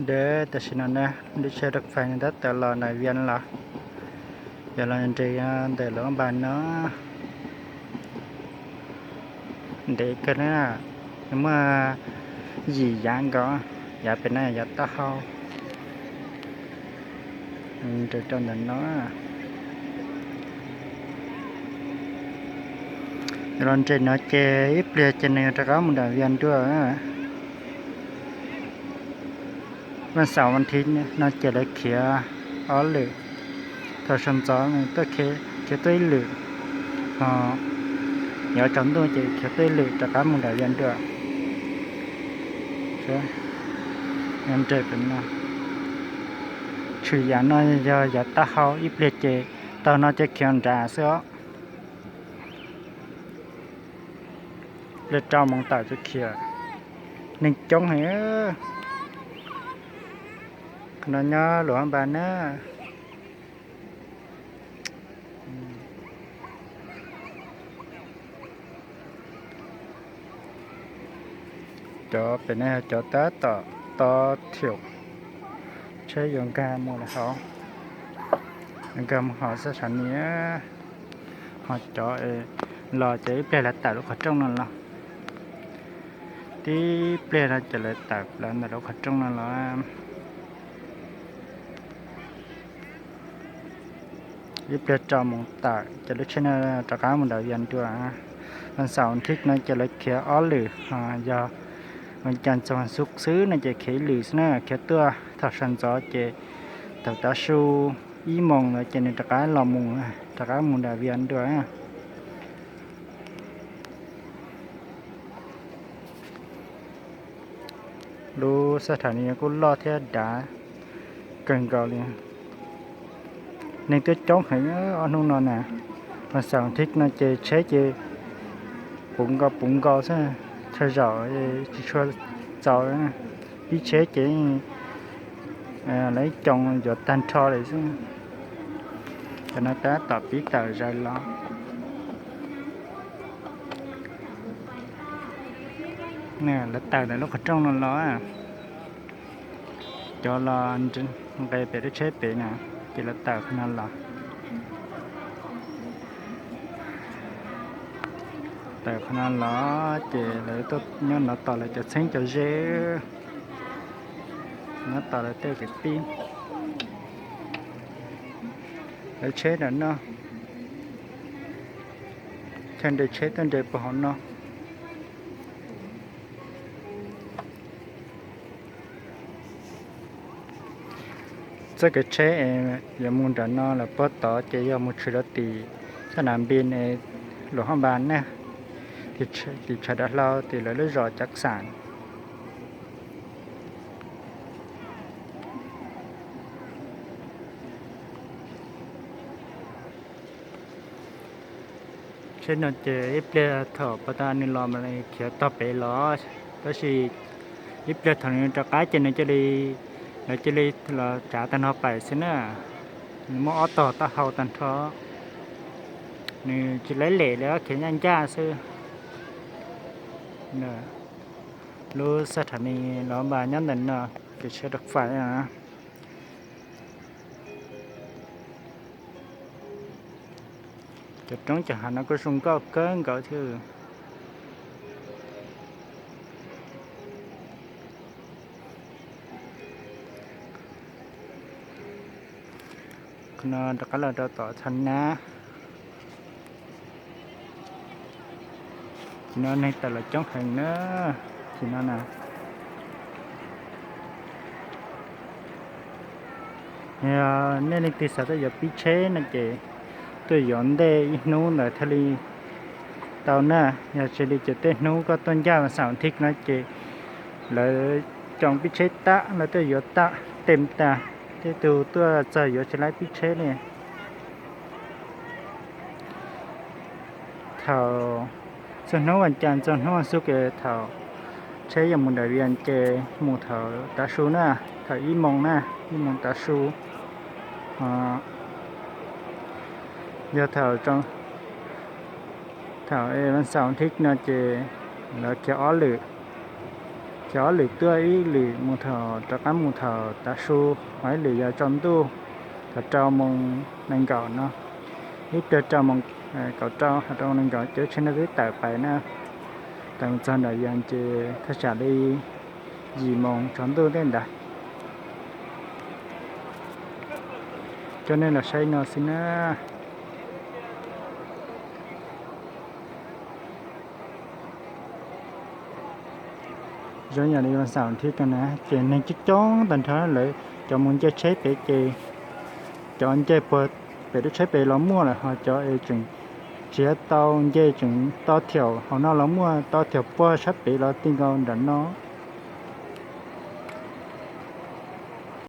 Deb tam sim no na, lub tsheb rau fais no tab tom los nram Vias los, yog los nres ntawm Luam Npas no. Ntev kawg na, muaj yim yav nkaus, yav pem no yav taub hau, nres rau ntawm no. Los nres no ces ib pliag ces nws rov qab mus nram Vias dua. Vas xaum vas thiv no ces lawv khiav ob lwm, thaum sawv ntxov khiav tuaj ib lwm, ho yuav tsaus ntuj ces khiav tuaj ib lwm rov qab mus nram Vias dua. Nres pem no, tshwm yav no yog yav taub hau, ib pliag ces taug no ces khiav nrad xwb os. Pliag rau moos tawm tsuas khiav, neeg coob heev. Qhov no nyob Luam Npas na. Cov pem no yog cov tab tom tos thiab, tsheb yuav nkag mus hauv, yuav nkag mus hauv xab thas nis. Ho cov los ces ib pliag lawv tawm lub qhov rooj no los, tib pliag no ces lawv tawm plaws ntawm lub qhov rooj no los. Ib pliag rau moos tawm ces lub tsheb no rov qab mus nram Vias dua. Vas xaum vas thiv no ces lawv khiav ob lwm, yog vas cas txog vas xuv xwb no ces khiav ib lwm xwb na, khiav tuaj thaum sawv ntxov ces thaum tav su ib moos ntawd ces nws rov qab los mus, rov qab mus nram Vias dua. Lub xab thas nis kuj loj thiab dav kawg nkaus li. Neeg twb coob heev ob hnub no na. Vas xaum vas thiv no ces tsheb ces puv nkaus puv nkaus xwb, thawj zaug tsis tshua txaus. Pib tsheb ces lawv ib co yuav tag nrho lawm xwb. Cov no tab tom pib tawm zaws los. Lawv tawm ntawm lub qhov rooj no los, cov los nqes pem lub tsheb pem na, ces lawv tawm qhov no los. Tawm qhov no los ces lawv tuaj nyob no tos lawv cov txheeb cov ze, nyob tos lawv tej kwv tij. Lawv tsheb nram no, chaw nres tsheb tuaj nres puag hauv no. Txoj kev tsheb es yuav mus nram no lawm puag tod ces yog mus tshwm rau tim sab nas npis es Luam Npas na, tim tshav dav hlau tim lawv lub zos Cav Xam. Tsheb no ces ib pliag thaum pas tas nws los mas khiav tog pem los, tab sis ib pliag thaum nws rov qab ces nws cia li, lawv cia li los tsav tag nrho pais xwb na. Nws muaj ob tog taub hau tag nrho, nws tsis laib lem li, khiav ncaj ncaj xwb. Lub xab thas nis Luam Npas nyob ntawm no, ces tsheb rau fais. Cov roob cov hav no kuj zoo nkauj kawg nkaus thiab. Qhov no rov qab los rau tom Thaj Nab. Tim no neeg tawm los coob heev na. Tim no na, yog nej leej twg xav tuaj yuav pib tsheb no ces tuaj yuav ntej ib hnub ntawd thiaj li tau na. Yog tsis li ces tej hnub koj tuaj ncaj vas xaum vas thiv no ces lawv cov pib tsheb tab, lawv tuaj yuav tab tes tas, tej tug tuaj txog yuav tsis laib pib tsheb li. Thaum txog hnub vas cas txog hnub vas xuv ces thaum tsheb yuav mus nram Vias ces mus thaum tav su na, thaum ib moos na, ib moos tav su. Yog thaum, thaum vas xaum vas thiv no ces lawv khiav ob lwm, Cov ob lwm tuaj, ib lwm mus thaum rov qab mus thaum tav su, ho ib lwm yog tsaus ntuj thaum rau moos nees nkaum no, ib pliag rau moos kaum rau ho rau moos nees nkaum ces lub tsheb no twb tawm pais na. Tawm mus txog nram Yas ces thaj tsam li yim moos tsaus ntuj tej ntawd. Coj nej los saib no xwb na. Zoo yam li vas xaum thiab no na ces neeg coob coob tag nrho lawm, cov mus nce tsheb pem ces cov nce puag pem lub tsheb pem los muaj lawm, ho cov es tseem tsis tau nce tseem to thiaum hauv no los muaj, to thiaum puag sab pem los ti nkaus nram no.